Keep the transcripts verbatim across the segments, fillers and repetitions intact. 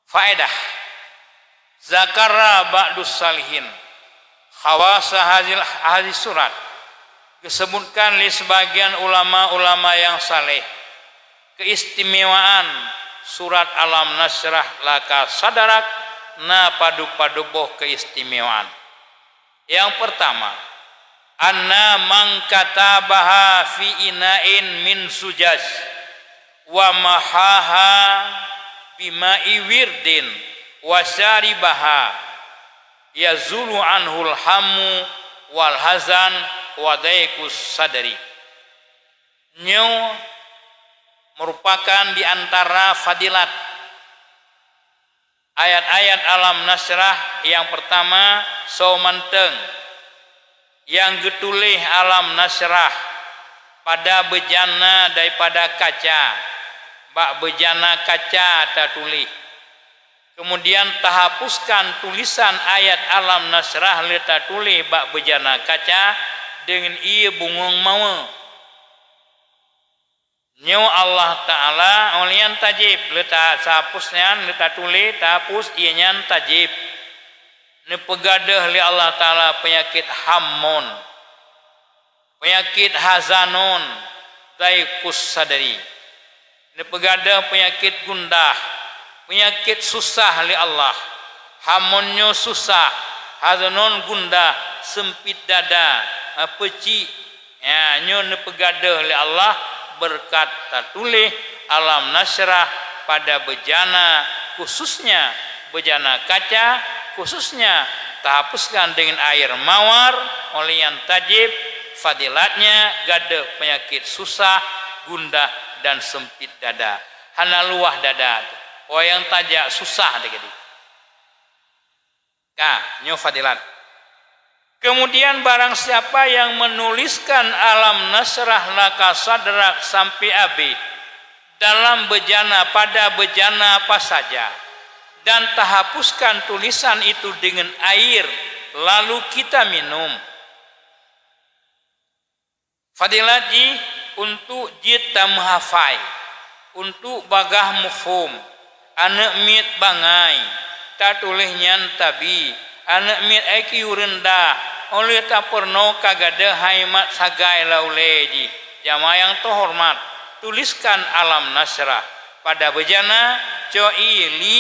Faedah. Zakara ba'dus salihin khawasa hazil, hazis surat. Geusebutkan lé seubagian ulama-ulama nyang saleh keuistimewaan surat Alam Nasyrah Laka Sadrak, na padub-padub boh keuistimewaan. Yang pertama, anna man katabaha fi ina'in min sujaj wa mahaha bima'i wirdin wa syaribaha yazulu anhul hammu wal hazan wa daiqus sadri. Nyoe merupakan di antara fadilat ayat-ayat Alam Nasyrah. Yang pertama, soe mantong nyang geutuléh Alam Nasyrah pada beujana daripada kaca, bak beujana kaca tatuléh. Kemudian tahapuskan tulisan ayat Alam Nasyrah lé tatuléh bak beujana kaca deungon ié bungöng mawe. Nyoe Allah Taala, óh lheueh nyan tajieb, lé ta-, tahapus nyan, lé tatuléh, tahapus ié nyan tajieb. Neupeugadôh lé Allah Taala peunyakét hammun, peunyakét hazanun, daiqus sadri. Neupeugadôh peunyakét gundah, peunyakét susah lé Allah. Hammun nyoe susah, hazanun gundah, seumpit dada, peucik. Ya, nyoe neupeugadôh lé Allah beureukat tatuléh Alam Nasyrah pada beujana, khususnya beujana kaca, khususnya tahapuskan deungon air mawar, óh lheueh nyan tajieb, fadilatnya gadôh peunyakét susah, gundah, dan seumpit dada. Hana luwah dada, óh nyang tajak susah teukeudi. Ka, nyoe fadilat. Kemudian, barang siapa yang menuliskan Alam Nasyrah Laka Sadrak sampai habéh dalam beujana, pada beujana apa saja, dan tahapuskan tulisan itu dengan air, lalu kita minum. Fadilat jih untuk jeuet tameuhafai, untuk bagah muphom, aneuëk miet bangai, tatuléh nyan tabi, aneuëk miet I Q reundah, óh lheueh tapeurunoe ka gadôh hai mat sagai lam ulée jih. Jamaah nyang teuhoreumat, tuliskan Alam Nasyrah pada beujana, cok ié li,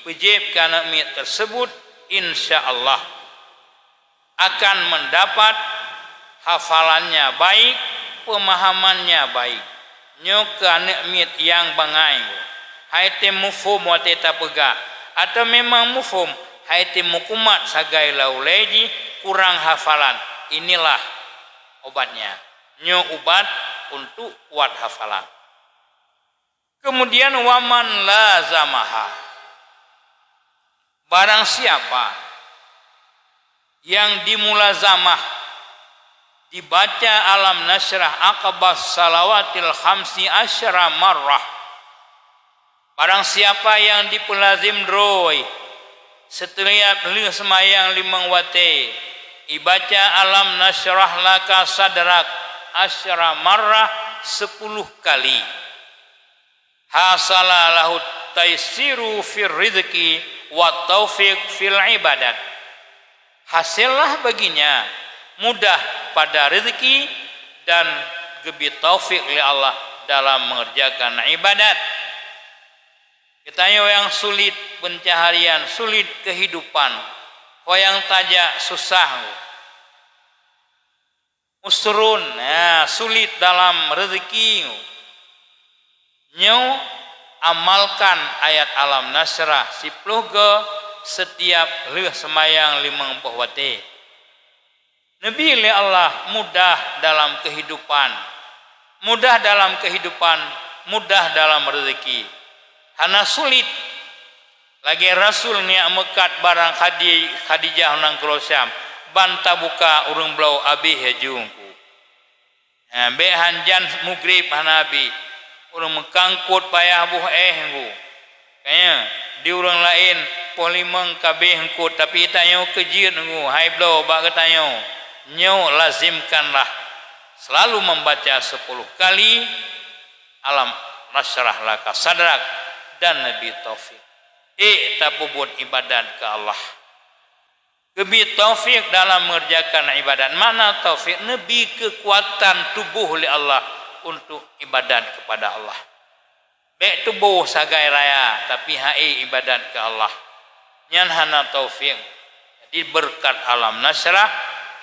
peujieb keu aneuëk miet teuseubut, insya Allah akan meudapat hafalannya baik, peumahamannya baik. Nyoe keu aneuëk miet nyang bangai, hai tem muphom watée tapeugah, atawa memang muphom, hai tem meukumat sagai lam ulée jih kurang hafalan. Inilah obatnya. Nyoe ubat untuk kuat hafalan. Kemudian, waman lazamaha, barang siapa yang dimulazamah, dibaca Alam Nasyrah aqabas salawatil khamsi asyra marrah, barang siapa yang dipeulazim droe setiap lheueh seumayang limong watée, ibaca Alam Nasyrah Laka Sadrak asyra marrah, sepuluh kali. Hasala lahu taisiru fir rizqi wa taufiq fil ibadat. Hasillah baginya mudah pada rezeki dan geubri taufik lé Allah dalam mengerjakan ibadat. Geutanyoe nyang sulit pencaharian, sulit kehidupan, ho nyang tajak susah, usrun, ya, sulit dalam rezeki. Nyoe amalkan ayat Alam Nasyrah siploh goe setiap lheueh seumayang limong boh watée. Neubi lé Allah mudah dalam kehidupan. Mudah dalam kehidupan, mudah dalam rezeki. Hana sulit. Lagée Rasul neujak meukat barang Khadi-, Khadijah u nanggroe Syam, ban tabuka ureuëng bloe abéh laju Teungku. Ha, bék hanjan mugrib hana abéh. Ureuëng meukat eungkôt payah boh éh Teungku. Kanya, di ureuëng laén poh limong ka abéh eungkôt, tapi tanyoe keu jeuet Teungku, hai bloe bak geutanyoe. Nyoe lazimkanlah selalu membaca sepuluh kali Alam Nasyrah Laka Sadrak dan Geubri Taufik. ék tapeubuet ibadat keu Allah. Geubri taufik dalam mengerjakan ibadat. Makna taufik, neubi keukuatan tuboh lé Allah untuk ibadat kepada Allah. Bék tuboh sagai raya, tapi han ék ibadat keu Allah. Nyan hana taufik. Jadi, beureukat alam nasyrah,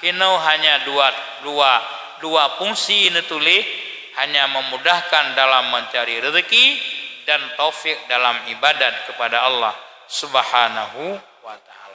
keunoe hanya dua, dua, dua fungsi neutuléh, hanya memudahkan dalam mencari rezeki dan taufik dalam ibadat kepada Allah Subhanahu wa Ta'ala.